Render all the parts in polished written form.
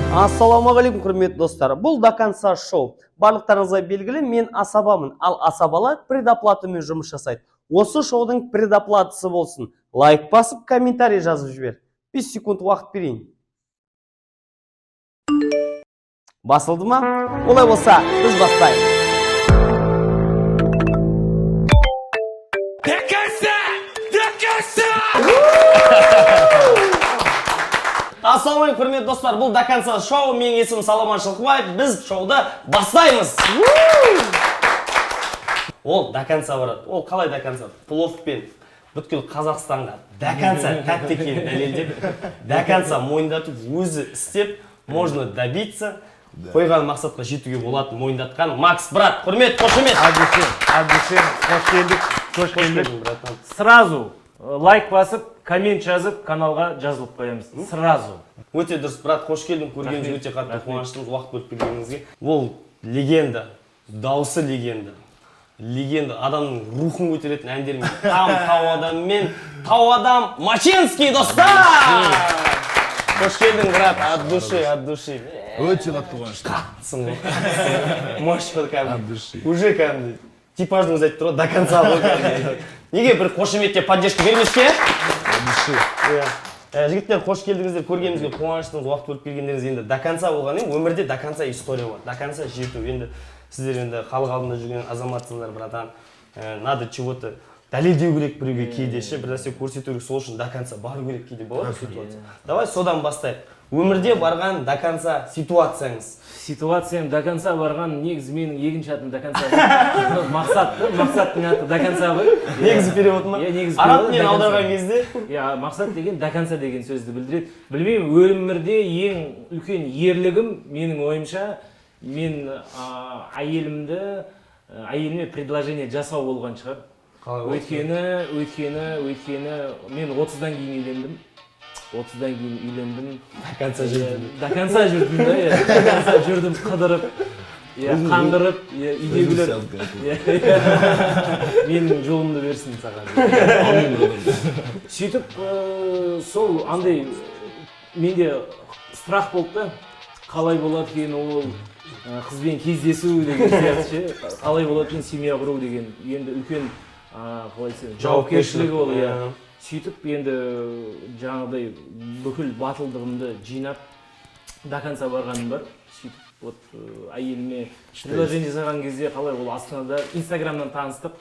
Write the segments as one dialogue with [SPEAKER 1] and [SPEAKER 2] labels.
[SPEAKER 1] Ассалаумағалейкум, құрметті достар! Бұл «До конца» шоу. Барлықтарыңызға белгілі, мен асабамын, ал асабалар предоплатамен жұмыс жасайды. Осы шоудың предоплатасы болсын: лайк басып, комментарий жазып жібер. 5 секунд уақыт берейін. Басылды ма? Олай болса, біз бастаймыз.
[SPEAKER 2] До конца! До конца!
[SPEAKER 1] Ассалаумағалейкум, құрметті достар! Бұл «До конца» шоу. Менің есімім Саламан Шылқыбаев. Біз шоуды бастаймыз. Ол до конца барады. Ол қалай до конца? Пловпен бүткіл Қазақстанға до конца тәтті екенін дәлелдеп, до конца мойындатып, өзі істеп, можно добиться, қойған мақсатқа жетуге болатынын мойындатқан Макс брат. Құрмет, қошемет!
[SPEAKER 3] От души, от души, қош келдік, қош
[SPEAKER 1] Қош
[SPEAKER 3] келдік.
[SPEAKER 1] келдің, братан.
[SPEAKER 3] Сразу лайк басып, коммент жазып, каналға жазылып қоямыз. Сразу.
[SPEAKER 1] Өте дұрыс, брат, қош келдің. Көргенімізге
[SPEAKER 3] Рахмет,
[SPEAKER 1] өте қатты
[SPEAKER 3] рахмет.
[SPEAKER 1] қуаныштымыз, уақыт бөліп келгеніңізге. Ол легенда, дауысы легенда, легенда, адамның рухын көтеретін әндермен там тау адаммен, тау адам Мачинский. Достар, қош келдің, брат, от души, от души.
[SPEAKER 4] Өте қатты қуаныштымын.
[SPEAKER 1] Қаттысың ғой, мощь қой кәдімгі.
[SPEAKER 4] От души.
[SPEAKER 1] Уже кәдімгі типажың өзі айтып тұр ғой, до конца ғой кәдімгі. Неге бір қошеметке поддержка бермеске?
[SPEAKER 4] От души.
[SPEAKER 1] Иә. Жігіттер, қош келдіңіздер, көргенімізге қуаныштымыз, уақыт бөліп келгендеріңіз. Енді до конца болған енді өмірде до конца история болады, до конца жету. Енді сіздер енді халық алдында жүрген азаматсыңдар, братан. Надо чего-то дәлелдеу керек біреуге кейде ше, бір нәрсе көрсету керек, сол үшін до конца бару керек кейде болады ситуация. Давай содан бастайық. Өмірде барған до конца ситуацияңыз.
[SPEAKER 3] Ситуациям до конца барған, негізі менің екінші атым до конца. Мақсат, та, Мақсаттың аты до конца ғой.
[SPEAKER 1] Негізі перевод ма?
[SPEAKER 3] Иә, негізі
[SPEAKER 1] Араб
[SPEAKER 3] перевод,
[SPEAKER 1] тілінен
[SPEAKER 3] до конца.
[SPEAKER 1] аударған кезде.
[SPEAKER 3] Иә, мақсат деген до конца деген сөзді білдіреді. Білмеймін, өмірде ең үлкен ерлігім, менің ойымша, мен әйелімді, әйеліме предложение жасау болған шығар.
[SPEAKER 1] Қалай болды?
[SPEAKER 3] Өйткені мен 30-дан кейін үйлендім. 30-дан кейін үйлендім.
[SPEAKER 1] До конца жүрдім.
[SPEAKER 3] До конца жүрдім да, иә. До конца жүрдім қыдырып, иә, қаңғырып, иә, үйдегілер. Иә, менің жолымды берсін саған. Сөйтіп, сол андай менде страх болды да, қалай болады екен ол қызбен кездесу деген сияқты ше, қалай болады екен семья құру деген, енді үлкен, қалай айтсам, жауапкершілігі ол, иә. Сөйтіп енді жаңағыдай бүкіл батылдығымды жинап, до конца барғаным бар. Сөйтіп вот әйеліме предложение жасаған кезде қалай, ол Астанада Инстаграмнан таныстық,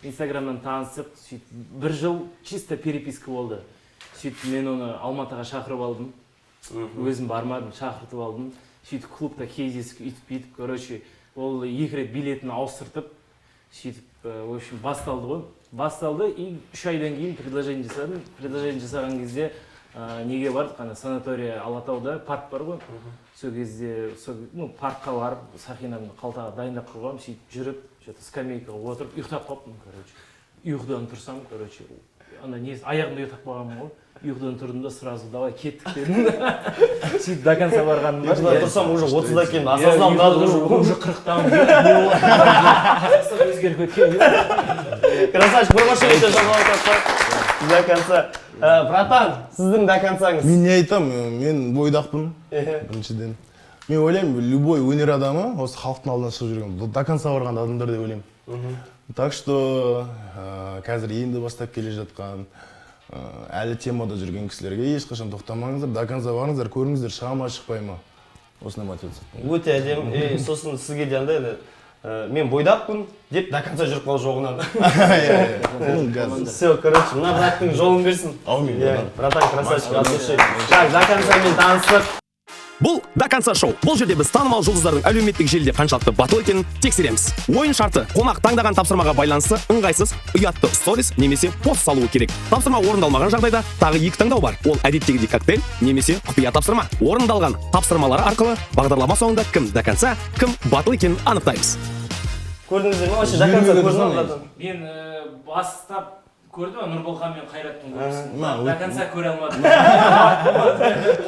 [SPEAKER 3] Инстаграмнан таныстық. Сөйтіп бір жыл чисто переписка болды. Сөйтіп мен оны Алматыға шақырып алдым, өзім бармадым, шақыртып алдым. Сөйтіп клубта кездесіп, үйтіп бүйтіп, короче, ол екі рет билетін ауыстыртып, сөйтіп, в общем, басталды ғой, басталды. И 3 айдан кейін предложение жасадым. Предложение жасаған кезде неге бардық, ана санатория, Алатауда парк бар ғой. Сол кезде сол, ну, паркқа барып, сақинамды қалтаға дайындап қойғанмын. Сөйтіп жүріп, че то скамейкаға отырып ұйықтап қалыппын. Короче, ұйқыдан тұрсам, короче, ана не, аяғымда ұйықтап қалғанмын ғой. Ұйқыдан тұрдым да, сразу «давай, кеттік» дедім. Сөйтіп до конца барғаным бар.
[SPEAKER 1] Ұйқыдан тұрсам, уже 30-да екен,
[SPEAKER 3] Иә,
[SPEAKER 1] осознал надо
[SPEAKER 3] ұйқыдан
[SPEAKER 1] уже.
[SPEAKER 3] Уже 40-тамын, не болады, өзгеріп кеткен.
[SPEAKER 1] Красавчик, бір қошемет жасап до конца. Братан, сіздің до концаңыз.
[SPEAKER 4] Мен не айтамын, мен бойдақпын біріншіден. Мен ойлаймын, любой өнер адамы, осы халықтың алдына шығып жүрген, до конца барған адамдар деп ойлаймын. Так что қазір енді бастап келе жатқан, әлі темада жүрген кісілерге: ешқашан тоқтамаңыздар, до конца барыңыздар, көріңіздер, шыға ма, шықпай ма. Осындай мотивация.
[SPEAKER 1] Өте әдемі. И сосын сізге де андай еді, мен бойдақпын деп до конца жүріп қалу жоғынан.
[SPEAKER 4] Иә, газ.
[SPEAKER 1] Все, короче, мына браттың жолын берсін.
[SPEAKER 4] Аумин.
[SPEAKER 1] Иә, братан, красавчик, от души. Так, до конца мен таныстық.
[SPEAKER 5] Бұл «До конца» шоу. Бұл жерде біз танымал жұлдыздардың әлеуметтік желіде қаншалықты батыл екенін тексереміз. Ойын шарты: қонақ таңдаған тапсырмаға байланысты ыңғайсыз, ұятты сторис немесе пост салуы керек. Тапсырма орындалмаған жағдайда тағы екі таңдау бар. Ол әдеттегідей коктейль немесе құпия тапсырма. Орындалған тапсырмалары арқылы бағдарлама соңында кім до конца, кім батыл екенін анықтаймыз.
[SPEAKER 1] Көрдіңіздер ме вообще до конца? Көрдің ба, братан?
[SPEAKER 3] Мен бастап көрдім, ана Нұрболхан мен Қайраттың көргісін.
[SPEAKER 4] Ма,
[SPEAKER 3] До конца көре алмадым.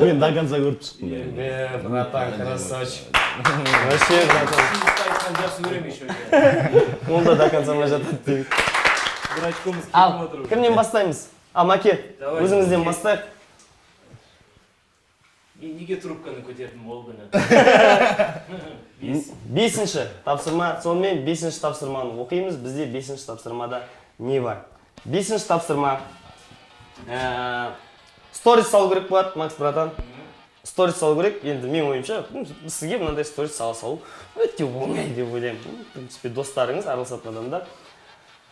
[SPEAKER 4] Мен до конца көріп шықтым.
[SPEAKER 1] Е, братан, красавчик вообще, братан.
[SPEAKER 3] Айтқан жақсы көремін еще.
[SPEAKER 1] Ол да до конца ма жатады деген.
[SPEAKER 3] Бір очкомыз
[SPEAKER 1] Ал
[SPEAKER 3] кетіп отыр.
[SPEAKER 1] кімнен бастаймыз? А, Маке,
[SPEAKER 3] Давай.
[SPEAKER 1] өзіңізден бастайық.
[SPEAKER 3] Мен неге трубканы көтердім ол күні? Бес.
[SPEAKER 1] Бесінші тапсырма. Сонымен, бесінші тапсырманы оқимыз. Бізде бесінші тапсырмада не бар? Бесінші тапсырма. Сторис салу керек болады, Макс братан. Сторис салу керек. Енді менің ойымша, сізге мынандай сторис сала салу өте оңай деп ойлаймын. В принципе, достарыңыз, араласатын адамдар.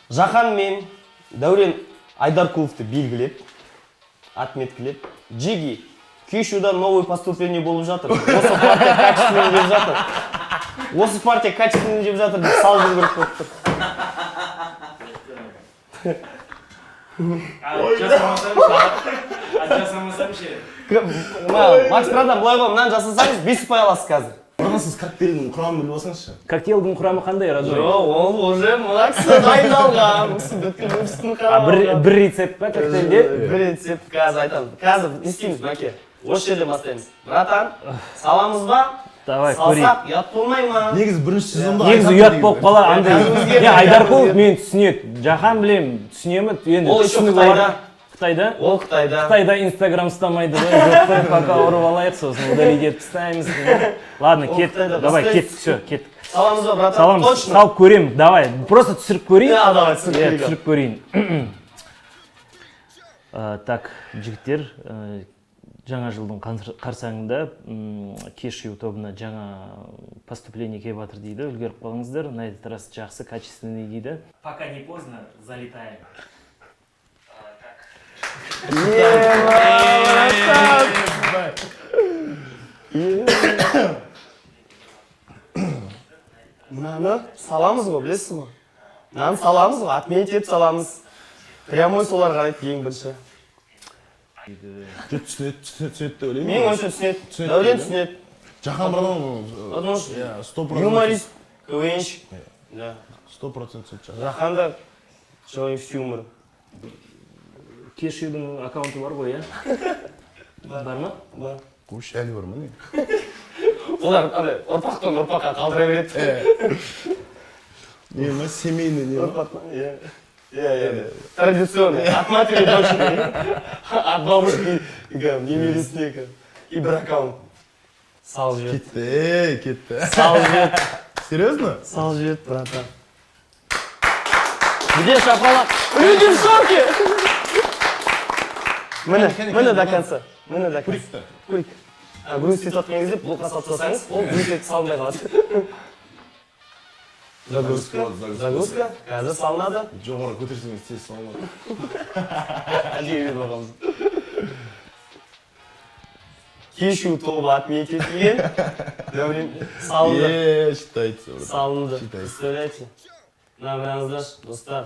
[SPEAKER 1] Жахан мен Дәурен Айдаркуловты белгілеп, отметкілеп, «Джиги, Кешьюда новый поступление болып жатыр. Осы партия качественный деп жатыр. Осы партия качественный деп жатыр» деп салып жүру керек болып тұр.
[SPEAKER 3] А жасамасам ше? А жасамасам ше?
[SPEAKER 1] Мына, Макс братан, былай ғой, мынаны жасасаңыз, 5 ұпай аласыз қазір.
[SPEAKER 4] Братан, сіз коктейльдің құрамын біліп алсаңызшы.
[SPEAKER 3] Коктейльдің құрамы қандай, родной?
[SPEAKER 1] Жоқ, ол уже мына кісі дайындалған. Осы бүткіл выпускын
[SPEAKER 3] А,
[SPEAKER 1] қарап
[SPEAKER 3] бір,
[SPEAKER 1] алған.
[SPEAKER 3] бір рецепт па коктейльде?
[SPEAKER 1] Бір рецепт қазір айтамыз. Қазір не істейміз, Мәке? Осы жерден бастаймыз. Братан, саламыз ба?
[SPEAKER 3] Давай, көрейік.
[SPEAKER 1] Салсақ, ұят болмай ма?
[SPEAKER 4] Негізі бірінші сезонда
[SPEAKER 3] Негізі
[SPEAKER 4] айтатын.
[SPEAKER 3] Ұят болып қала андай.
[SPEAKER 1] Өзгерді.
[SPEAKER 3] Не, Айдарқұлов мені түсінеді. Жахан білем, түсіне ме? Енді
[SPEAKER 1] Ол еще
[SPEAKER 3] түсінігі
[SPEAKER 1] Қытайда.
[SPEAKER 3] бар. Қытайда?
[SPEAKER 1] Ол Қытайда.
[SPEAKER 3] Қытайда Инстаграм ұстамайды ғой. Жоқ қой, пока ұрып алайық, сосын удалить етіп тастаймыз. Ладно,
[SPEAKER 1] Ол
[SPEAKER 3] кет.
[SPEAKER 1] Қытайда.
[SPEAKER 3] Давай,
[SPEAKER 1] Бастаймыз.
[SPEAKER 3] кеттік, все, кеттік.
[SPEAKER 1] Саламыз ба, братан?
[SPEAKER 3] Саламыз.
[SPEAKER 1] Точно.
[SPEAKER 3] Салып көремін, давай. Просто түсіріп көрейін.
[SPEAKER 1] Да, давай, түсіріп
[SPEAKER 3] Иә,
[SPEAKER 1] көрейік.
[SPEAKER 3] түсіріп көрейін. Так, жігіттер, жаңа жылдың қарсаңында Кешью тобына жаңа поступление келіп жатыр дейді. Үлгеріп қалыңыздар. На этот раз жақсы, качественный дейді. Пока не поздно, залетаем.
[SPEAKER 1] Ема, братан. Мынаны саламыз ғой, білесіз ғой. Мынаны саламыз ғой, отметить етіп саламыз. Прямой солар қарайды ең бірінші.
[SPEAKER 4] Жоқ, түсінеді, түсінеді, түсінеді деп ойлаймын.
[SPEAKER 1] Менің ойымша, түсінеді.
[SPEAKER 4] Түсінеді
[SPEAKER 1] Дәурен
[SPEAKER 4] деп.
[SPEAKER 1] түсінеді.
[SPEAKER 4] Жахан братан.
[SPEAKER 1] Потому что
[SPEAKER 4] Иә, 100%.
[SPEAKER 1] юморист, КВНщик. Да.
[SPEAKER 4] 100% түсінеді Жахан.
[SPEAKER 1] Жахан да человек с юмором.
[SPEAKER 3] Кешьюдің аккаунты бар ғой, иә? Бар ма?
[SPEAKER 1] Бар.
[SPEAKER 4] Қойшы, әлі бар ма, не?
[SPEAKER 1] Олар андай ұрпақтан ұрпаққа қалдыра береді.
[SPEAKER 4] Не ма, семейный не ма?
[SPEAKER 1] Ұрпақтан, иә. Иә. Традиционный. От матери дочери. От бабушки немересіне. И бір аккаунт. Салып жіберді.
[SPEAKER 4] Кетті, ей, кетті.
[SPEAKER 1] Салып жіберді.
[SPEAKER 4] Серьезно?
[SPEAKER 1] Салып жіберді, братан. Где шапалақ? Люди в шоке! Міне, міне до конца. Міне до конца. Көрейік. А, грузить етіп жатқан кезде блокқа салып тастасаңыз, ол грузить етіп салынбай қалады. Загрузка. Загрузка. Қазір салынады.
[SPEAKER 4] Жоғары көтерсеңіз, тез салынады.
[SPEAKER 1] Әлде беріп алғанбыз. Кешу тобы отметить етілген. Дәурен салынды.
[SPEAKER 4] Е, считается, брат.
[SPEAKER 1] Салынды.
[SPEAKER 4] Считается.
[SPEAKER 1] Представляете? Мына қараңыздаршы, достар.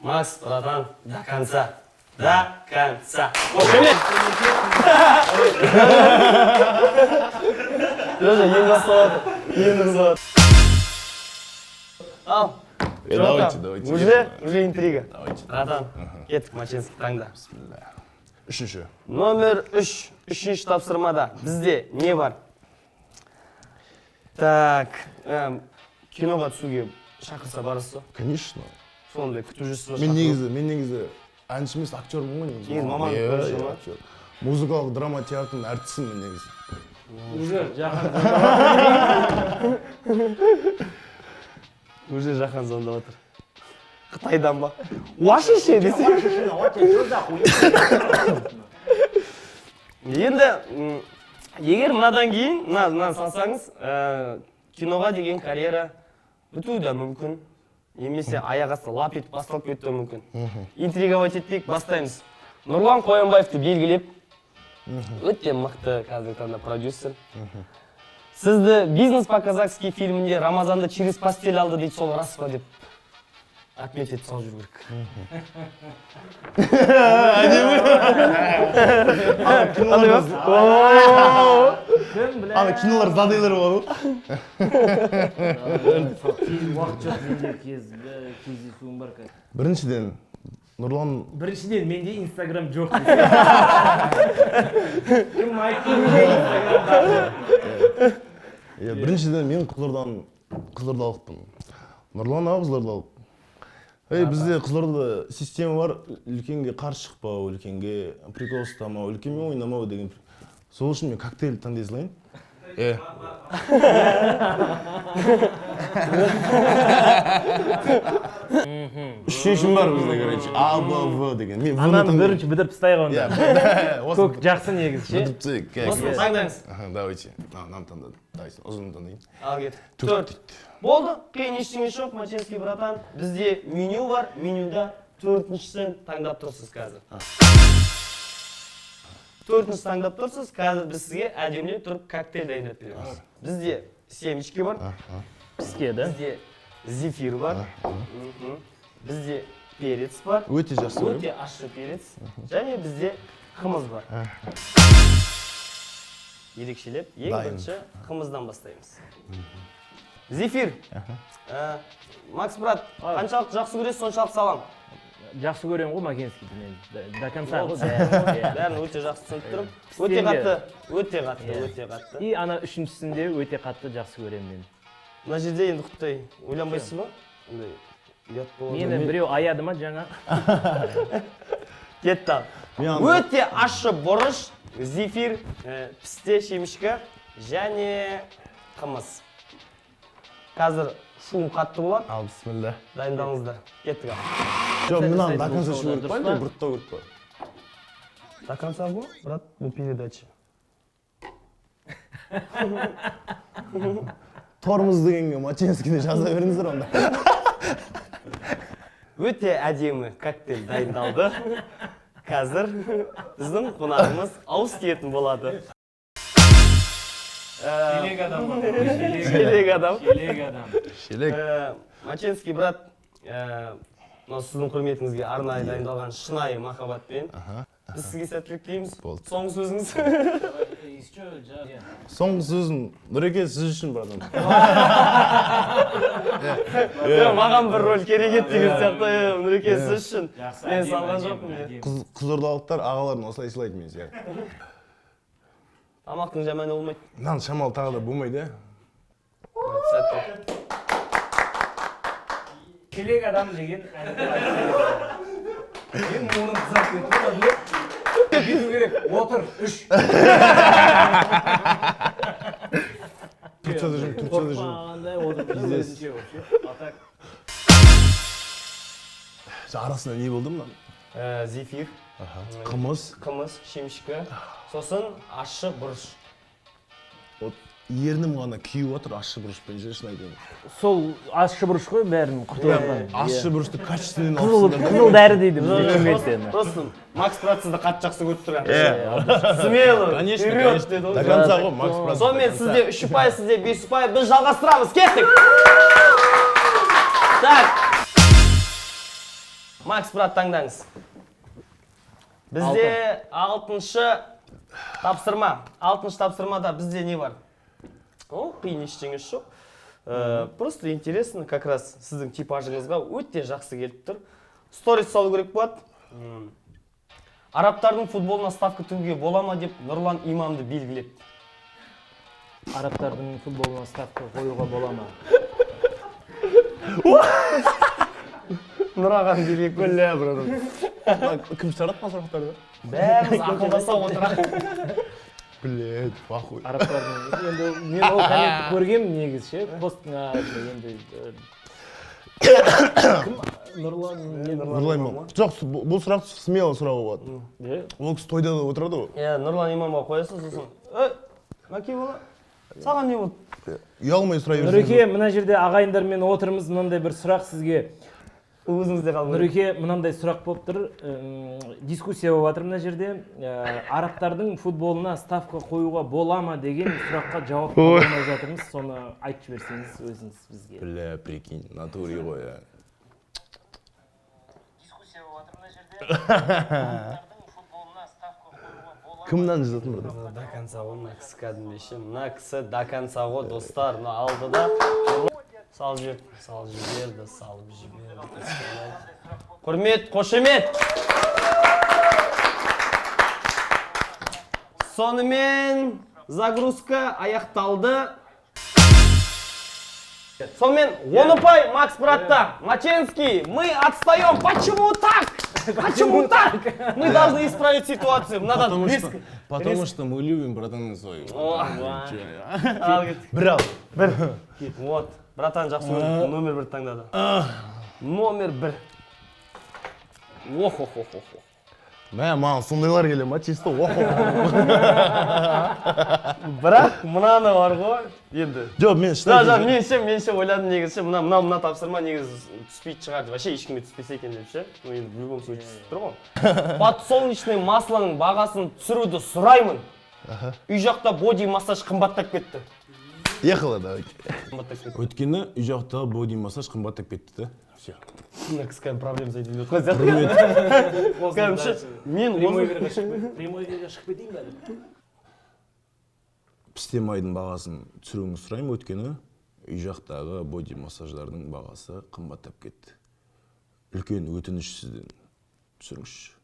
[SPEAKER 1] Макс, братан, до конца. До конца. Қошемет! Жоқ, енді басталады. Енді қызығады. Ал.
[SPEAKER 4] Э, давайте, давайте.
[SPEAKER 1] Уже интрига.
[SPEAKER 4] Давайте.
[SPEAKER 1] Братан, кеттік, Маченский, таңда.
[SPEAKER 4] Үшінші.
[SPEAKER 1] Номер 3. Үшінші тапсырмада бізде не бар? Так, киноға түсуге шақырса, барасыз ба?
[SPEAKER 4] Конечно.
[SPEAKER 1] Сондай күтіп жүрсіз ба?
[SPEAKER 4] Мен
[SPEAKER 1] Шақыру?
[SPEAKER 4] негізі әнші емес, актермын ғой негізі.
[SPEAKER 1] Негізі мамандық
[SPEAKER 4] Иә,
[SPEAKER 1] бойынша
[SPEAKER 4] иә,
[SPEAKER 1] ма?
[SPEAKER 4] актер. Музыкалық драма театрының әртісімін мен негізі.
[SPEAKER 3] Уже Жахан.
[SPEAKER 1] Уже Жахан звондап жатыр. Қытайдан ба? Уашише десе. Енді егер мынадан кейін мынаны салсаңыз, киноға деген карьера бітуі де мүмкін. Немесе аяқ асты лап етіп басталып кетуі де мүмкін. Интриговать етпейік, бастаймыз. Нұрлан Қоянбаевты белгілеп, өте мықты қазіргі таңда продюсер. Сізді «Бизнес по-казахски» фильмінде Рамазанды через постель алды дейді, сол рас па деп отметить етіп салып жүру керек. Андай ма?
[SPEAKER 3] Кім білә?
[SPEAKER 4] Ана кинолар злодейлер болады ғой.
[SPEAKER 3] Уақыт жоқ менде, кездесуім бар қазір.
[SPEAKER 4] Біріншіден, Нұрлан
[SPEAKER 3] Біріншіден, менде Инстаграм жоқ. Кім айтты, менде Инстаграм бар?
[SPEAKER 4] Иә, біріншіден, мен қызылордалықпын. Нұрлан аға қызылордалық. Ей, бізде Қызылордада система бар: үлкенге қарсы шықпау, үлкенге прикол ұстамау, үлкенмен ойнамау деген. Сол үшін мен коктейль таңдай салайын. Е. Үш шешім бар бізде, короче. А, Б, В деген. Мен В-ны
[SPEAKER 3] Ананы
[SPEAKER 4] таңдаймын.
[SPEAKER 3] бірінші бітіріп тастайық онда.
[SPEAKER 4] Иә, осыны
[SPEAKER 3] Көк жақсы негізі ше.
[SPEAKER 4] бітіріп тастайық. Иә,
[SPEAKER 1] Осыны
[SPEAKER 4] иә.
[SPEAKER 1] таңдаңыз.
[SPEAKER 4] Аха, давайте. Мынаны таңдадым. Давайте, ұзынын таңдайын.
[SPEAKER 1] Ал, кеттік.
[SPEAKER 4] Төрт
[SPEAKER 1] Төрт.
[SPEAKER 4] дейді.
[SPEAKER 1] Болды, қиын ештеңе жоқ, Маченский братан. Бізде меню бар, менюда төртіншісін таңдап тұрсыз қазір. Төртіншісін таңдап тұрсыз, қазір біз сізге әдемілеп тұрып коктейль дайындап береміз. Бізде семечки бар,
[SPEAKER 3] Піске, да?
[SPEAKER 1] бізде зефир бар, бізде перец бар,
[SPEAKER 4] Өте жақсы көремін.
[SPEAKER 1] өте ащы перец, және бізде қымыз бар. Ерекшелеп, ең
[SPEAKER 4] Дайын.
[SPEAKER 1] бірінші қымыздан бастаймыз. Зефир. Макс брат, қаншалықты жақсы көресіз, соншалықты салам.
[SPEAKER 3] Жақсы көремін ғой Макенскийді мен. До конца ғой. Иә.
[SPEAKER 1] Бәрін өте жақсы түсініп тұрмын.
[SPEAKER 3] Пістен
[SPEAKER 1] Өте
[SPEAKER 3] де.
[SPEAKER 1] қатты, өте қатты,
[SPEAKER 3] Иә.
[SPEAKER 1] өте қатты.
[SPEAKER 3] И ана үшіншісін де өте қатты жақсы көремін мен.
[SPEAKER 1] Мына жерде енді құттай ойланбайсыз ба? Андай ұят болады.
[SPEAKER 3] Мені біреу аяды ма жаңа?
[SPEAKER 1] Кетті ал.
[SPEAKER 4] Мен андай-
[SPEAKER 1] Өте ащы бұрыш, зефир, пісте шемішкі және қымыз. Қазір шуым қатты болады.
[SPEAKER 4] Ал, бісміллә.
[SPEAKER 1] Дайындалыңыздар. Кеттік ал.
[SPEAKER 4] Жоқ, мынаны до конца
[SPEAKER 3] Дұрыс
[SPEAKER 4] ішу керек па,
[SPEAKER 3] па?
[SPEAKER 4] әлде бұрттау керек па?
[SPEAKER 1] До конца ғой, брат, бұл передача.
[SPEAKER 4] Тормоз дегенге Маченскийді жаза беріңіздер онда.
[SPEAKER 1] Өте әдемі коктейль дайындалды. Қазір біздің қонағымыз ауыз тиетін болады.
[SPEAKER 3] Шелек адам.
[SPEAKER 1] Шелек адам.
[SPEAKER 3] Шелек адам.
[SPEAKER 4] Шелек.
[SPEAKER 1] Маченский брат, мынау сіздің құрметіңізге арнайы дайындалған шынайы махаббатпен. Біз сізге сәттілік тілейміз.
[SPEAKER 4] Болды.
[SPEAKER 1] Соңғы сөзіңіз.
[SPEAKER 4] Соңғы сөзім, Нұреке, сіз үшін, братан.
[SPEAKER 1] Маған бір роль керек еді деген сияқты, Нұреке, сіз үшін.
[SPEAKER 3] Жақсы,
[SPEAKER 1] Мен
[SPEAKER 3] әдемі,
[SPEAKER 1] салған
[SPEAKER 3] әдемі,
[SPEAKER 1] жоқпын.
[SPEAKER 3] әдемі.
[SPEAKER 4] Қызылордалықтар ағаларын осылай сыйлайды мен сияқты.
[SPEAKER 1] Тамақтың жаманы болмайды.
[SPEAKER 4] Мынаны шамалы тағы да болмайды, иә?
[SPEAKER 1] Сәттілік.
[SPEAKER 3] Шелек адам деген мен мұрным қызарып кетті ғой. Кету керек. Отыр, үш.
[SPEAKER 4] Турцияда жүрмін, Турцияда жүрмін.
[SPEAKER 3] Қорықпағандай отыр.
[SPEAKER 4] Пиздец.
[SPEAKER 3] Өзінше вообще. А так
[SPEAKER 4] Арасында не болды мынаның?
[SPEAKER 1] Зефир,
[SPEAKER 4] Қымыз.
[SPEAKER 1] қымыз, шемішкі, сосын ащы бұрыш.
[SPEAKER 4] Вот ернім ғана күйіп отыр ащы бұрышпен, ше, шын айтайын.
[SPEAKER 3] Сол ащы бұрыш қой бәрін құртып жатқан.
[SPEAKER 4] Ащы бұрышты качественный
[SPEAKER 3] Қызыл,
[SPEAKER 4] алыпсыңдар да.
[SPEAKER 3] қызыл дәрі дейді бізде Шымкентте.
[SPEAKER 1] Просто Макс брат сізді қатты жақсы көріп тұрған. Смело.
[SPEAKER 4] Конечно,
[SPEAKER 1] вперед
[SPEAKER 4] конечно.
[SPEAKER 1] деді ғой.
[SPEAKER 4] До конца ғой, Макс брат.
[SPEAKER 1] Сонымен сізде 3 ұпай, сізде 5 ұпай. Біз жалғастырамыз. Кеттік. Так. Макс брат, таңдаңыз. Бізде алтыншы тапсырма. Алтыншы тапсырмада бізде не бар? О, қиын ештеңесі жоқ. Просто интересно, как раз сіздің типажыңызға өте жақсы келіп тұр. Сторис салу керек болады. Арабтардың футболына ставка тігуге бола ма деп Нұрлан имамды белгілеп.
[SPEAKER 3] Арабтардың футболына ставка қоюға бола ма?
[SPEAKER 1] Нұрағаны белгілеп.
[SPEAKER 4] Бля, братан. Мына кім шығарады мына сұрақтарды?
[SPEAKER 1] Бәріміз ақылдаса отырайық.
[SPEAKER 4] Блядь, похуй.
[SPEAKER 3] Арабтардың енді мен ол комментті көргенмін негізі ше, посттың енді кім, Нұрлан не?
[SPEAKER 4] Нұрлан имам. Жоқ, бұл сұрақты смело сұрауға болады.
[SPEAKER 3] Е,
[SPEAKER 4] Ол кісі тойда да отырады ғой.
[SPEAKER 1] Иә, Нұрлан имамға қоясың, сосын. Ей, Мәке бала, саған не болды?
[SPEAKER 4] Ұялмай сұрай берсеңіз.
[SPEAKER 3] Нұреке, мына жерде ағайындармен отырмыз, мынандай бір сұрақ сізге.
[SPEAKER 1] Өзіңізде қалды.
[SPEAKER 3] Нұреке, мынандай сұрақ болып тұр. Дискуссия болып жатыр мына жерде. Арабтардың футболына ставка қоюға бола ма деген сұраққа жауап таба алмай жатырмыз. Соны айтып жіберсеңіз өзіңіз бізге.
[SPEAKER 4] Бля, прикинь, натуре ғой, иә.
[SPEAKER 3] Дискуссия болып жатыр мына жерде. Арабтардың футболына ставка қоюға бола
[SPEAKER 4] Кім мынаны жазатын, брат?
[SPEAKER 1] До конца ғой мына кісі кәдімгідей ше. Мына кісі до конца ғой, достар. Мына алдыда салып жіберді, салып жіберді, салып жіберді. Құрмет, қошемет. Сонымен загрузка аяқталды. Сонымен 10 ұпай Макс братта. Маченский, мы отстаем. Почему так? Почему так? Мы должны исправить ситуацию. Надо
[SPEAKER 4] Потому что,
[SPEAKER 1] резко.
[SPEAKER 4] потому что мы любим, братан, свою.
[SPEAKER 1] О.
[SPEAKER 4] Че?
[SPEAKER 1] Ал, кеттік.
[SPEAKER 4] Бір ал.
[SPEAKER 1] Бір. Вот. Братан жақсы көріп, номер бір таңдады. Номер бір. Ох, ох, ох, ох.
[SPEAKER 4] Мә, маған сондайлар келе ма, чисто ох.
[SPEAKER 1] Бірақ мынаны бар ғой енді.
[SPEAKER 4] Жоқ, мен
[SPEAKER 1] Жоқ,
[SPEAKER 4] шын.
[SPEAKER 1] жоқ, мен ше ойладым негізі ше, мына тапсырма негізі түспейтін шығар деп. Вообще ешкімге түспесе екен деп ше. Ну енді в любом случае түсіп тұр ғой. Подсолнечный маслоның бағасын түсіруді сұраймын. Үй жақта боди массаж қымбаттап кетті.
[SPEAKER 4] Ехала, давай.
[SPEAKER 1] Қымбаттап кетті.
[SPEAKER 4] Өйткені үй жақта боди массаж қымбаттап кетті да. Все.
[SPEAKER 1] Мына кісі кәдімгі проблема айтып жатқан сияқты. Кәдімгі ше, мен
[SPEAKER 3] Прямой
[SPEAKER 1] осы
[SPEAKER 3] эфирге шығып, прямой эфирге шығып кетейін бе?
[SPEAKER 4] Пісте майдың бағасын түсіруіңізді сұраймын, өйткені үй жақтағы боди массаждардың бағасы қымбаттап кетті. Үлкен өтініш сізден, түсіріңізші.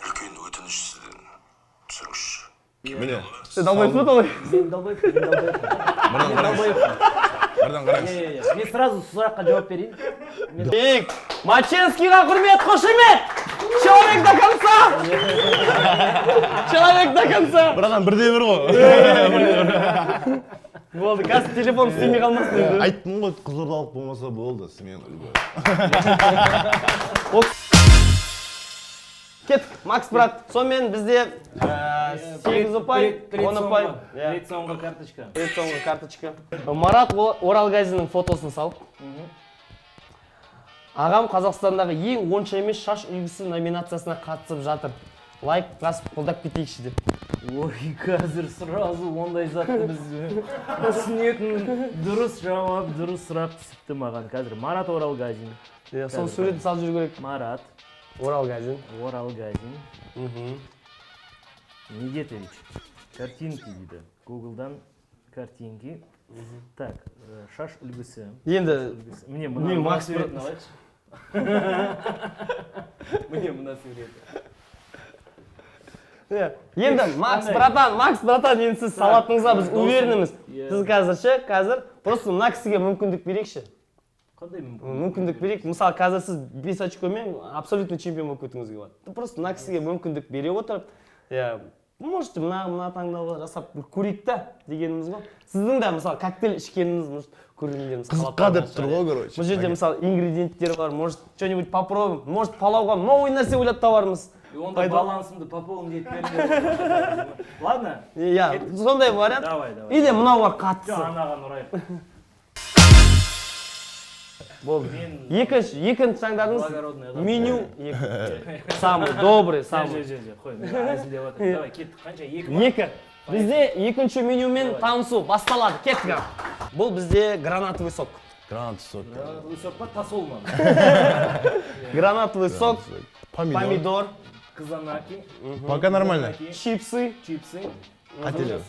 [SPEAKER 4] Үлкен өтініш сізден, түсіріңізші. Міне.
[SPEAKER 1] Сен долбоеб па, олай?
[SPEAKER 3] Мен долбоеб, мен долбоеб.
[SPEAKER 4] Бірден қараңыз. Бірден қараңыз.
[SPEAKER 3] Иә, иә, иә. Мен сразу сұраққа жауап берейін.
[SPEAKER 1] Бек, Маченскийға құрмет, қошемет! Человек до конца! Человек до конца!
[SPEAKER 4] Братан, бірде бір ғой.
[SPEAKER 1] Болды, қазір телефон істемей қалмасын енді.
[SPEAKER 4] Айттым ғой, қызылордалық болмаса болды, смело любой.
[SPEAKER 1] Кеттік, Макс брат. Сонымен бізде 8 ұпай, 10 ұпай. Иә.
[SPEAKER 3] Рет соңғы карточка.
[SPEAKER 1] Рет соңғы карточка. Марат Оралғазиннің фотосын салып. Ағам Қазақстандағы ең онша емес шаш үлгісі номинациясына қатысып жатыр. Лайк басып қолдап кетейікші деп.
[SPEAKER 3] Ой, қазір сразу ондай затты біз түсінетін дұрыс жауап, дұрыс сұрақ түсіпті маған. Қазір Марат Оралғазин.
[SPEAKER 1] Иә, соның суретін салып жүру керек.
[SPEAKER 3] Марат
[SPEAKER 1] Оралғазин.
[SPEAKER 3] Оралғазин. Медетович. Картинки дейді. Гуглдан картинки. Так, шаш үлгісі.
[SPEAKER 1] Енді
[SPEAKER 3] Үлгісі. Міне мына
[SPEAKER 1] Мен
[SPEAKER 3] мына
[SPEAKER 1] Макс
[SPEAKER 3] суретін алайықшы. Міне мына суреті.
[SPEAKER 1] Иә. Енді Макс
[SPEAKER 3] Қандай?
[SPEAKER 1] братан, Макс братан, енді сіз салатыныңызға біз
[SPEAKER 3] Досым.
[SPEAKER 1] увереніміз.
[SPEAKER 3] Иә.
[SPEAKER 1] Сіз қазір ше, қазір просто мына кісіге мүмкіндік берейікші.
[SPEAKER 3] Қандай мүмкін?
[SPEAKER 1] Мүмкіндік берейік. Мысалы, қазір сіз 5 очкомен абсолютный чемпион болып кетуіңізге болады. Просто мына кісіге мүмкіндік бере отырып, иә, можете мына таңдауға жасап бір көрейік та дегеніміз ғой. Сіздің де мысалы коктейль ішкеніңіз, может, көрермендеріміз қалап
[SPEAKER 4] Қызыққа деп
[SPEAKER 1] қалған
[SPEAKER 4] тұр
[SPEAKER 1] шығар,
[SPEAKER 4] ғой,
[SPEAKER 1] иә.
[SPEAKER 4] короче.
[SPEAKER 1] Бұл жерде мысалы ингредиенттер бар, может, что-нибудь попробуем, может, палауға новый нәрсе ойлап табармыз.
[SPEAKER 3] Онда
[SPEAKER 1] Пайда-
[SPEAKER 3] балансымды пополнить етіп беріңдер. Ладно?
[SPEAKER 1] Иә, сондай вариант.
[SPEAKER 3] Давай, давай.
[SPEAKER 1] Или мынау бар
[SPEAKER 3] Жоқ,
[SPEAKER 1] қаттысы.
[SPEAKER 3] анаған ұрайық.
[SPEAKER 1] Болды.
[SPEAKER 3] Мен
[SPEAKER 1] Екінші таңдадыңыз.
[SPEAKER 3] благородный адам.
[SPEAKER 1] Меню екі. Самый добрый, самый.
[SPEAKER 3] Жо, жо, жо, қой, мен әзілдеп жатырмын. Давай, кеттік. Қанша? Екі ма?
[SPEAKER 1] Екі. Бізде екінші менюмен танысу басталады. Кеттік. Ал. Бұл бізде гранатовый сок.
[SPEAKER 4] Гранат сок.
[SPEAKER 3] Гранатовый сок па, тосол ма?
[SPEAKER 1] Гранатовый сок,
[SPEAKER 4] Помидор.
[SPEAKER 1] помидор,
[SPEAKER 3] Қызанаки.
[SPEAKER 4] Пока нормально.
[SPEAKER 1] Чипсы
[SPEAKER 3] Чипсы.
[SPEAKER 4] Қателер.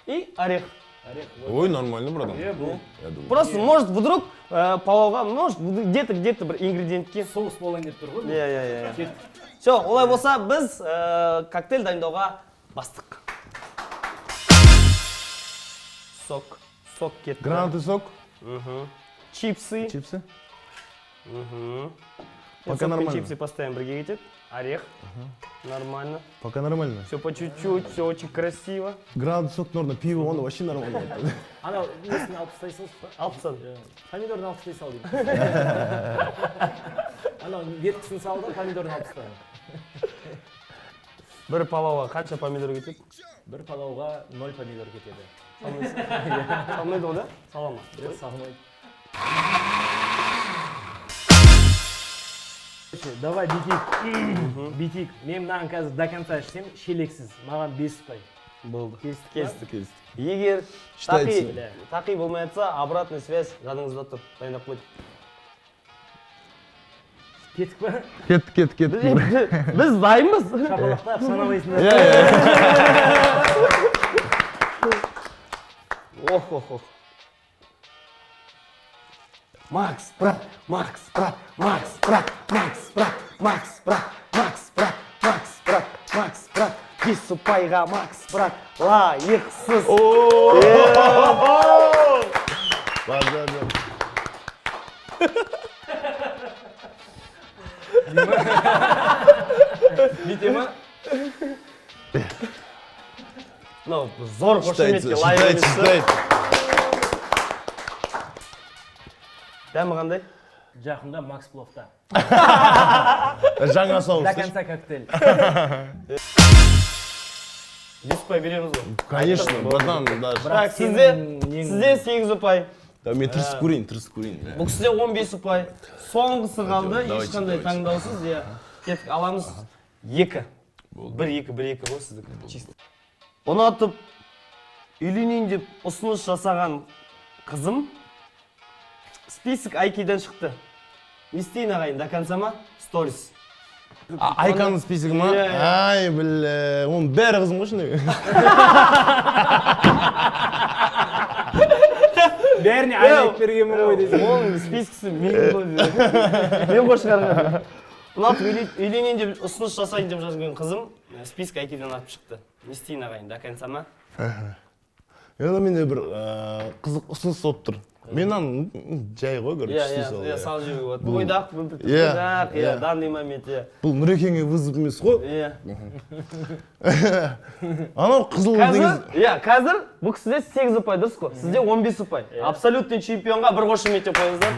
[SPEAKER 1] И орех.
[SPEAKER 3] Орех.
[SPEAKER 4] Ой, нормально, братан.
[SPEAKER 3] Е, бұл.
[SPEAKER 4] Я думаю.
[SPEAKER 1] Просто, может, вдруг палауға, может, где-то бір ингредиентке.
[SPEAKER 3] Соус болайын деп тұр ғой бұл.
[SPEAKER 1] Иә, иә, иә.
[SPEAKER 3] Кеттік.
[SPEAKER 1] Все, олай болса біз коктейль дайындауға бастық. Сок, сок кетті.
[SPEAKER 4] Гранатный сок,
[SPEAKER 1] Чипсы.
[SPEAKER 4] Чипсы.
[SPEAKER 1] Пока
[SPEAKER 4] Пока
[SPEAKER 1] сок пен
[SPEAKER 4] нормально.
[SPEAKER 1] чипсы постоянно бірге кетеді. Орех. Нормально.
[SPEAKER 4] Пока нормально.
[SPEAKER 1] Все по чуть-чуть, все очень красиво.
[SPEAKER 4] Гранатный сок норма, пиво, он вообще нормально.
[SPEAKER 3] Анау несін алып тастай салшы па?
[SPEAKER 1] Алып тастадым.
[SPEAKER 3] Иә. Помидорын алып тастай сал деймін. Анау веткісін сал да, помидорын алып таста.
[SPEAKER 1] Бір палауға қанша помидор кетеді?
[SPEAKER 3] Бір палауға ноль помидор кетеді.
[SPEAKER 1] Салмайды ғой, да? Сала ма?
[SPEAKER 3] Жоқ, салмайды. Давай бүйтейік. Бүйтейік. Мен мынаны қазір до конца ішсем, шелексіз. Маған 5 ұпай.
[SPEAKER 1] Болды.
[SPEAKER 3] Келістік па?
[SPEAKER 1] Келістік. Келістік. Егер
[SPEAKER 4] Считайте.
[SPEAKER 1] тақи болмай жатса, обратная связь жадыңызда тұр. Дайындап қойдық.
[SPEAKER 3] Кеттік па?
[SPEAKER 4] Кеттік, кеттік, кеттік.
[SPEAKER 1] Біз дайынбыз.
[SPEAKER 3] Шапалақтап санамайсыңдар.
[SPEAKER 4] Иә, иә.
[SPEAKER 1] Ох, ох, ох. Макс, брат, Макс, брат, Макс, брат, Макс, брат, Макс, брат, Макс, брат, Макс, брат, Макс, брат. Бес ұпайға Макс, брат, лайықсыз.
[SPEAKER 4] Базар жоқ.
[SPEAKER 3] Бүйте ма?
[SPEAKER 1] Мынау зор
[SPEAKER 4] Считается,
[SPEAKER 1] қошеметке лайық
[SPEAKER 4] считается,
[SPEAKER 1] емес.
[SPEAKER 4] Считается.
[SPEAKER 1] Дәмі қандай?
[SPEAKER 3] Жақында Макс Пловта.
[SPEAKER 4] Жаңа соус.
[SPEAKER 3] До конца коктейль.
[SPEAKER 1] 5 ұпай береміз ғой.
[SPEAKER 4] Конечно, братан, даже.
[SPEAKER 1] Так, сізде
[SPEAKER 3] Сенің
[SPEAKER 1] сізде 8 ұпай.
[SPEAKER 4] Да, мен тырысып көрейін, тырысып көрейін.
[SPEAKER 1] Бұл кісіде 15 ұпай. Соңғысы қалды,
[SPEAKER 4] Давайте,
[SPEAKER 1] ешқандай
[SPEAKER 4] давайте.
[SPEAKER 1] таңдаусыз, иә. Кеттік, аламыз. Екі. Бір, екі, бір, екі ғой сіздікі. Чисто. Ұнатып, үйленейін деп ұсыныс жасаған қызым список Айкидан шықты. Не істейін, ағайын, до конца ма? Сторис.
[SPEAKER 4] Айканың списогі ма?
[SPEAKER 1] Иә, иә.
[SPEAKER 4] Ай, бля, оның бәрі қызым ғой ішіндегі.
[SPEAKER 3] Бәріне айтып бергенмін ғой десең.
[SPEAKER 1] Оның спискісі мен ғой. Мен ғой шығарған. Ұнатып үйленейін деп ұсыныс жасайын деп жазған қызым список Айкидан атып шықты. Не істейін, ағайын, до конца ма?
[SPEAKER 4] Енді менде бір қызық ұсыныс болып тұр. Мен мынаны жай ғой, короче,
[SPEAKER 1] Иә,
[SPEAKER 4] істей сал,
[SPEAKER 1] иә,
[SPEAKER 4] иә.
[SPEAKER 1] салып жіберуге болады. Бойдақ,
[SPEAKER 4] Иә,
[SPEAKER 1] бойдақ, иә,
[SPEAKER 4] иә.
[SPEAKER 1] данный момент, иә.
[SPEAKER 4] Бұл Нұрекеңе вызов емес қой.
[SPEAKER 1] Иә.
[SPEAKER 4] Анау қызыл
[SPEAKER 1] Қазір,
[SPEAKER 4] деген.
[SPEAKER 1] иә, қазір бұл кісіде 8 ұпай, дұрыс қой? Сізде 15 ұпай. Абсолютный чемпионға бір қошемет деп қойыңыздар.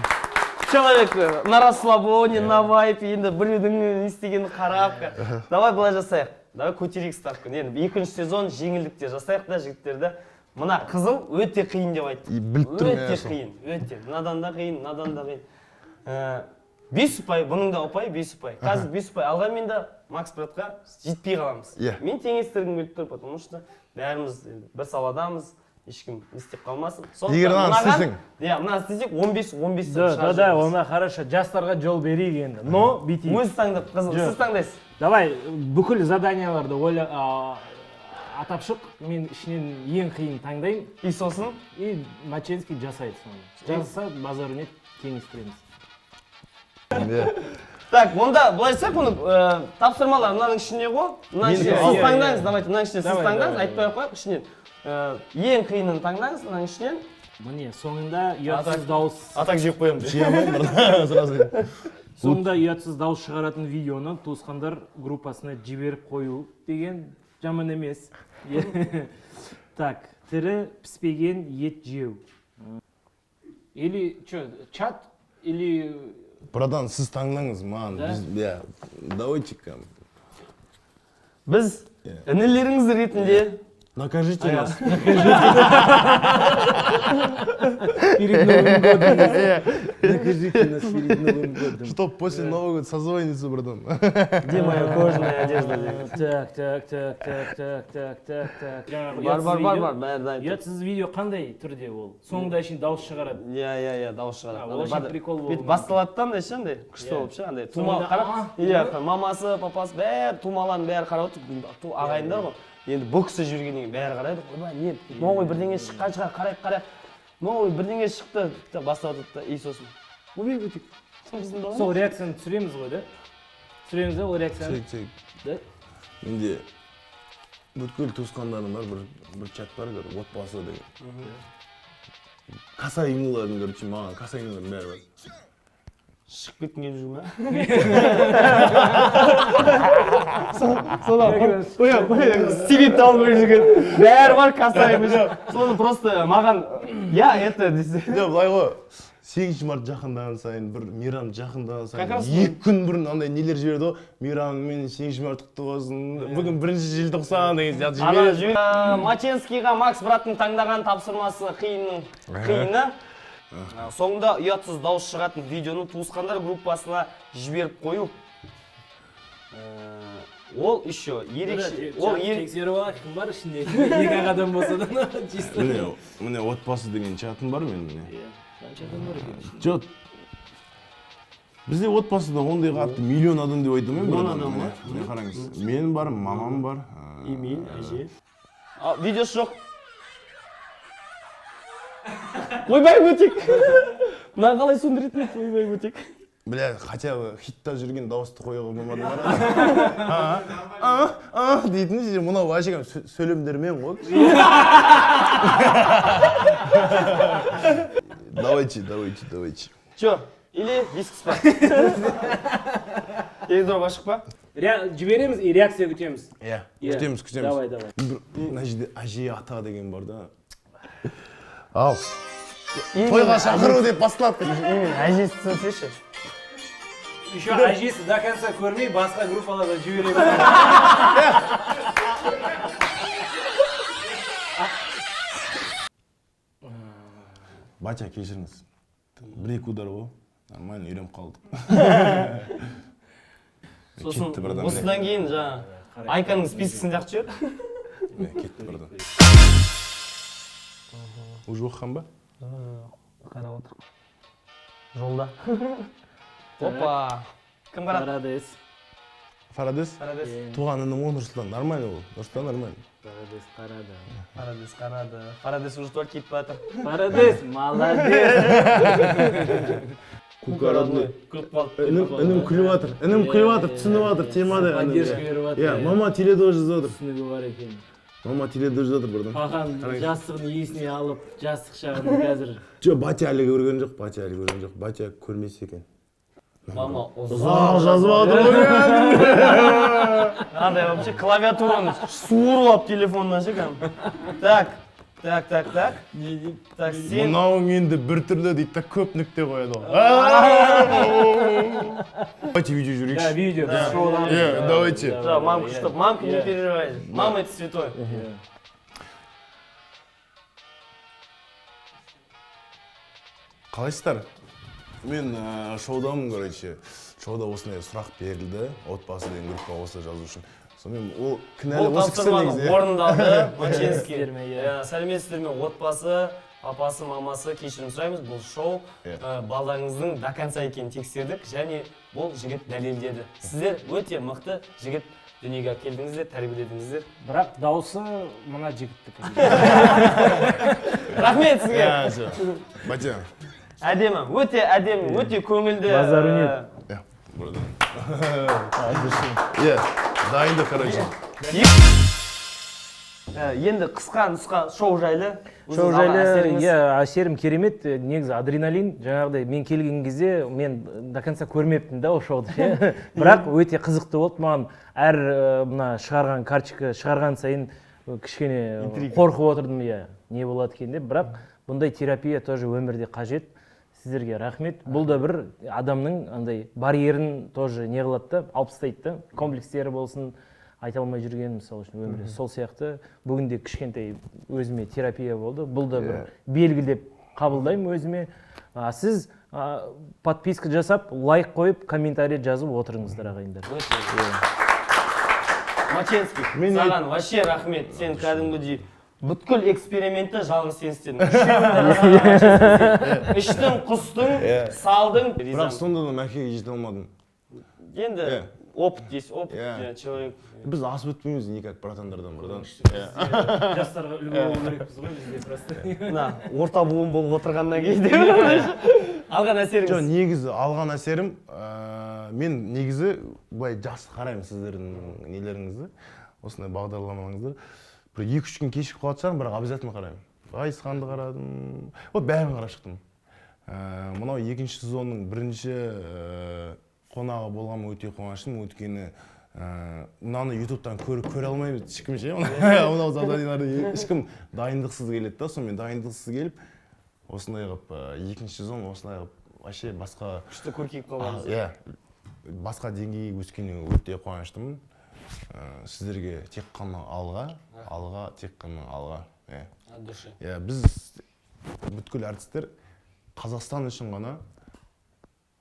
[SPEAKER 1] Человек на расслабоне, на вайпе, енді біреудің не істегенін қарап. Давай былай жасайық. Давай көтерейік ставканы. Енді екінші сезон жеңілдікте жасайық та, жігіттерді. Мына қызыл өте қиын деп айтты.
[SPEAKER 4] И біліп тұрмын,
[SPEAKER 1] Өте
[SPEAKER 4] иә, сол.
[SPEAKER 1] қиын, өте. Мынадан да қиын, мынадан да қиын. 5 ұпай, бұның да ұпай 5 ұпай. Қазір 5 ұпай алғанмен де Макс братқа жетпей қаламыз.
[SPEAKER 4] Иә.
[SPEAKER 1] Мен теңестіргім келіп тұр, потому что бәріміз енді бір саладамыз, ешкім не істеп қалмасын. Сондықтан
[SPEAKER 4] Егер мынаны
[SPEAKER 1] мынаған-
[SPEAKER 4] істесең.
[SPEAKER 1] Иә, мынаны істесек 15 15
[SPEAKER 3] Да, да, да, онда хорошо, жастарға жол берейік енді. Но бүйтейік.
[SPEAKER 1] Өзі таңдап, қызыл,
[SPEAKER 3] Жоқ.
[SPEAKER 1] сіз таңдайсыз.
[SPEAKER 3] Давай, бүкіл заданияларды ойла, атап шық, мен ішінен ең қиын таңдаймын.
[SPEAKER 1] И сосын
[SPEAKER 3] И Маченский жасайды соны. Жасаса, базар нет, теңестіреміз.
[SPEAKER 4] Иә.
[SPEAKER 1] Так, онда былай жасайық, оны тапсырмалар мынаның ішінде ғой. Мынаның
[SPEAKER 4] Менікі
[SPEAKER 1] ішінде
[SPEAKER 4] ал.
[SPEAKER 1] сіз
[SPEAKER 3] Иә,
[SPEAKER 1] таңдаңыз,
[SPEAKER 3] иә.
[SPEAKER 1] давайте мынаның ішінен сіз
[SPEAKER 3] Давай,
[SPEAKER 1] таңдаңыз,
[SPEAKER 3] давай.
[SPEAKER 1] айтпай ақ қояйық ішінен. Ең қиынын таңдаңыз мынаның ішінен.
[SPEAKER 3] Міне, соңында ұятсыз дауыс,
[SPEAKER 1] Атак жеп қоямын.
[SPEAKER 4] Жей алмаймын бір сразу.
[SPEAKER 3] Соңында ұятсыз дауыс шығаратын видеоны туысқандар группасына жіберіп қою деген жаман емес. Так, тірі піспеген ет жеу. Или что, чат, или
[SPEAKER 4] Братан, сіз таңдаңыз маған.
[SPEAKER 3] Да?
[SPEAKER 4] Біз, иә, давайте-ка.
[SPEAKER 1] Біз інілеріңіз ретінде
[SPEAKER 4] Накажите нас.
[SPEAKER 3] Перед Новым годом. Накажите нас перед Новым годом.
[SPEAKER 4] Чтоб после Нового года созвониться, братан.
[SPEAKER 1] Где моя кожаная одежда деген.
[SPEAKER 3] Так, так, так, так, так, так, так, так. Жаңағы
[SPEAKER 1] Бар,
[SPEAKER 3] ұятсыз
[SPEAKER 1] бар, бар,
[SPEAKER 3] видео-
[SPEAKER 1] бар, бәрі дайын тұр.
[SPEAKER 3] Ұятсыз видео қандай түрде ол? Соңында шейін дауыс шығарады.
[SPEAKER 1] Иә, дауыс шығарады.
[SPEAKER 3] А, ол
[SPEAKER 1] Андай
[SPEAKER 3] вообще прикол болуы
[SPEAKER 1] бүйтіп
[SPEAKER 3] мүмкін.
[SPEAKER 1] басталады да, андай ше, андай күшті
[SPEAKER 3] Иә.
[SPEAKER 1] болып ше, андай тума
[SPEAKER 3] Соңында,
[SPEAKER 1] қарап,
[SPEAKER 3] а,
[SPEAKER 1] иә, мамасы, папасы бәрі, тумалардың бәрі қарап отыр, ағайындар ғой. Енді бұл кісі жүргеннен кейін бәрі қарайды, ойбай, не, новый бірдеңе шыққан шығар, қарайық, қарайық. Новый бірдеңе шықты, деп бастап жатады да, и сосын. Ойбай, өтек. Біздің бала.
[SPEAKER 3] Сол реакцияны түсіреміз ғой, да? Түсіреміз да ол реакцияны?
[SPEAKER 4] Чек, чек.
[SPEAKER 3] Да?
[SPEAKER 4] Менде бүткіл туысқандарым бар, бір чат бар, короче, отбасы деген. Косаимылардың, короче, маған косаимылардың бәрі бар.
[SPEAKER 1] Шығып кеткім келіп жүр ма? Содан қоя, қоя, себепті алып жүрген. Бәрі бар, касаем. Соны просто маған, я это десе.
[SPEAKER 4] Жоқ, былай ғой. 8 март жақындаған сайын, бір мейрам жақындаған
[SPEAKER 1] Как
[SPEAKER 4] сайын,
[SPEAKER 1] раз
[SPEAKER 4] 2 күн бұрын андай нелер жіберді ғой. Мейраммен, 8 март құтты болсын, бүгін 1 желтоқсан деген сияқты
[SPEAKER 1] Ана
[SPEAKER 4] жібереді.
[SPEAKER 1] Маченскийға Макс браттың таңдаған тапсырмасы қиынның қиыны. Соңында ұятсыз дауыс шығатын видеоны туысқандар группасына жіберіп қою. Ол еще ерекше, ол
[SPEAKER 3] Тексеріп алайық, кім бар ішінде? Екі ақ адам болса да, чисто.
[SPEAKER 4] Міне, міне, отбасы деген чатым бар менің, міне.
[SPEAKER 3] Иә, қанша адам бар екен ішінде?
[SPEAKER 4] Жоқ, бізде отбасыда ондай қатты миллион адам деп айта алмаймын.
[SPEAKER 1] Он
[SPEAKER 4] Братан,
[SPEAKER 1] адам
[SPEAKER 4] міне, міне қараңыз, мен бар, мамам бар.
[SPEAKER 1] Эмиль, әже. А, видеосы жоқ. Ойбай, өтек. Мына қалай сөндіретін еді, ойбай, өтек.
[SPEAKER 4] Бля, хотя бы хитта жүрген дауысты қоюға болмады ма? А, а, а дейтін ше, мынау вообще кәдімгі сөйлемдермен ғой. Давайте, давайте, давайте.
[SPEAKER 1] Че, или вискас па? Airdrop ашық па?
[SPEAKER 3] Жібереміз и реакция күтеміз.
[SPEAKER 4] Иә.
[SPEAKER 3] Иә.
[SPEAKER 4] Күтеміз, күтеміз.
[SPEAKER 3] Давай, давай.
[SPEAKER 4] Мына жерде әже, ата деген бар да. Ал. Тойға шақыру деп басталады.
[SPEAKER 1] Именно әжесі түсінсеші.
[SPEAKER 3] Еще әжесі до конца көрмей, басқа группаларға жібере береді.
[SPEAKER 4] Батя, кешіріңіз. Бір екі удар ғой. Нормально үйреніп қалдық.
[SPEAKER 1] Сосын
[SPEAKER 4] Кетті бір адам.
[SPEAKER 1] осыдан кейін жаңағы Айканың спискісін жақсы жібер.
[SPEAKER 4] Міне, кетті бір адам. Уже оқыған ба?
[SPEAKER 1] Қарап отыр. Жолда. Опа. Кім қарады?
[SPEAKER 3] Парадес.
[SPEAKER 4] Фарадес?
[SPEAKER 1] Фарадес.
[SPEAKER 4] Туған інім ғой, Нұрсұлтан. Нормально ол. Нұрсұлтан нормально.
[SPEAKER 3] Парадес қарады.
[SPEAKER 1] Фарадес қарады. Фарадес уже только кетіп жатыр.
[SPEAKER 3] Парадес, молодец.
[SPEAKER 4] Кука родной.
[SPEAKER 1] Күліп қалды.
[SPEAKER 4] Інім күліп жатыр. Інім күліп жатыр, түсініп жатыр, темада. Інім,
[SPEAKER 3] Поддержка
[SPEAKER 4] иә.
[SPEAKER 3] беріп жатыр.
[SPEAKER 4] Иә, мама теледор жазып жатыр.
[SPEAKER 3] Түсінігі бар екен.
[SPEAKER 4] Мама теледор жазып жатыр бірден.
[SPEAKER 3] Пахан жастығын есіне алып, жастық шағын қазір.
[SPEAKER 4] Жоқ, батя әлі көрген жоқ, батя әлі көрген жоқ. Батя көрмесе екен.
[SPEAKER 1] Мама
[SPEAKER 4] Ұзақ
[SPEAKER 1] ұзақ
[SPEAKER 4] жазып жатыр ғой.
[SPEAKER 1] Андай вообще клавиатураны суырып алып телефоннан ше кәдімгі. Так, так, так, так. Так, сен
[SPEAKER 4] Мынауың енді біртүрлі дейді да, көп нүкте қояды ғой. Давайте видео
[SPEAKER 3] Да,
[SPEAKER 4] жіберейікші.
[SPEAKER 3] видео, біз шоудан.
[SPEAKER 4] Иә, давайте.
[SPEAKER 1] Да, мамка, чтоб мамка не
[SPEAKER 3] Иә.
[SPEAKER 1] переживай. Мама — это святой.
[SPEAKER 4] Қалайсыздар? Мен шоудамын, короче. Шоуда осындай сұрақ берілді. Отбасы деген группаға осылай жазу үшін. Сонымен ол кінәлі
[SPEAKER 1] Бұл
[SPEAKER 4] осы кісі
[SPEAKER 1] тапсырманы
[SPEAKER 4] негізі.
[SPEAKER 1] орындалды Маченский.
[SPEAKER 3] Сәлеметсіздер ме, иә.
[SPEAKER 1] Иә, сәлеметсіздер ме, отбасы, папасы, мамасы, кешірім сұраймыз. Бұл шоу
[SPEAKER 4] Иә.
[SPEAKER 1] Балдарыңыздың до конца екенін тексердік және бұл жігіт дәлелдеді. Сіздер өте мықты жігіт дүниеге әкелдіңіздер, тәрбиеледіңіздер.
[SPEAKER 3] Бірақ дауысы мына жігіттікі.
[SPEAKER 1] Рахмет сізге.
[SPEAKER 4] Иә, всё. Батя.
[SPEAKER 1] Әдемі, өте әдемі, өте көңілді.
[SPEAKER 3] Базару нет.
[SPEAKER 4] Иә, братан. Иә, дайындық, короче.
[SPEAKER 1] Енді қысқа нұсқа шоу жайлы.
[SPEAKER 3] Шоу
[SPEAKER 1] Өзіңіз алған
[SPEAKER 3] жайлы,
[SPEAKER 1] әсеріңіз.
[SPEAKER 3] иә, әсерім керемет. Негізі адреналин, жаңағыдай мен келген кезде мен до конца көрмеппін да ол шоуды ше. Бірақ өте қызықты болды маған. Әр мына шығарған карточка шығарған сайын кішкене қорқып отырдым, иә, не болады екен деп. Бірақ бұндай терапия тоже өмірде қажет. Сіздерге рахмет. Бұл да бір адамның андай барьерін тоже не қылады да, алып тастайды да, комплекстері болсын, айта алмай жүрген, мысалы үшін, өмірде. Сол сияқты бүгін де кішкентай өзіме терапия болды. Бұл да бір белгі деп қабылдаймын өзіме. Сіз подписка жасап, лайк қойып, комментарий жазып отырыңыздар, ағайындар.
[SPEAKER 1] Маченский,
[SPEAKER 4] Мен
[SPEAKER 1] саған вообще рахмет. Сен кәдімгідей бүткіл экспериментті жалғыз сен істедің. Үшеуін де жасаған Маченский сен. Іштің, құстың,
[SPEAKER 4] Иә.
[SPEAKER 1] салдың.
[SPEAKER 4] Бірақ сонда да мәкеге жете алмадым.
[SPEAKER 1] Енді
[SPEAKER 4] Иә.
[SPEAKER 1] опыт есть опыт,
[SPEAKER 4] Иә.
[SPEAKER 1] иә, человек.
[SPEAKER 4] Біз асып өтпейміз никак братандардан, братан.
[SPEAKER 3] Жастарға үлгі болу керекпіз ғой бізде просто.
[SPEAKER 1] Мына орта буын болып отырғаннан кейін деп. Алған
[SPEAKER 4] Жоқ,
[SPEAKER 1] әсеріңіз.
[SPEAKER 4] негізі алған әсерім, мен негізі былай жақсы қараймын сіздердің нелеріңізді, осындай бағдарламаларыңызды. Бір 2-3 күн кешігіп қалатын шығармын, бірақ обязательно қараймын. Ғайысханды қарадым, вот бәрін қарап шықтым. Мынау екінші сезонның бірінші қонағы болғаныма өте қуаныштымын, өйткені мынаны ютубтан көре алмаймыз ешкім ше, мынау заданияларды ешкім дайындықсыз келеді да, сонымен дайындықсыз келіп, осындай қылып екінші сезон осындай қылып вообще басқа
[SPEAKER 1] Күшті көркейіп қалғанбыз.
[SPEAKER 4] Иә, басқа деңгейге өскеніне өте қуаныштымын. Сіздерге тек қана алға, алға, тек қана алға. Иә.
[SPEAKER 1] От души.
[SPEAKER 4] Иә, біз бүткіл әртістер Қазақстан үшін ғана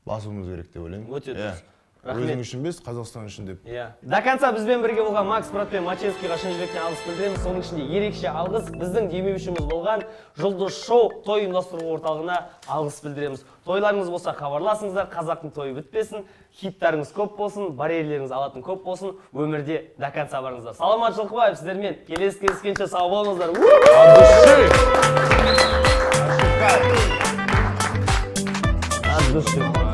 [SPEAKER 4] басуымыз керек деп ойлаймын.
[SPEAKER 1] Өте
[SPEAKER 4] Иә.
[SPEAKER 1] дұрыс. Рахмет.
[SPEAKER 4] Өзің үшін емес, Қазақстан үшін деп.
[SPEAKER 1] Иә. До конца бізбен бірге болған Макс брат пен Маченскийға шын жүректен алғыс білдіреміз. Соның ішінде ерекше алғыс біздің демеушіміз болған Жұлдыз шоу той ұйымдастыру орталығына алғыс білдіреміз. Тойларыңыз болса хабарласыңыздар, қазақтың тойы бітпесін, хиттарыңыз көп болсын, барьерлеріңіз алатын көп болсын, өмірде до конца барыңыздар. Саламат Жылқыбаев сіздермен келесі кездескенше сау болыңыздар.
[SPEAKER 4] От души!
[SPEAKER 1] От души.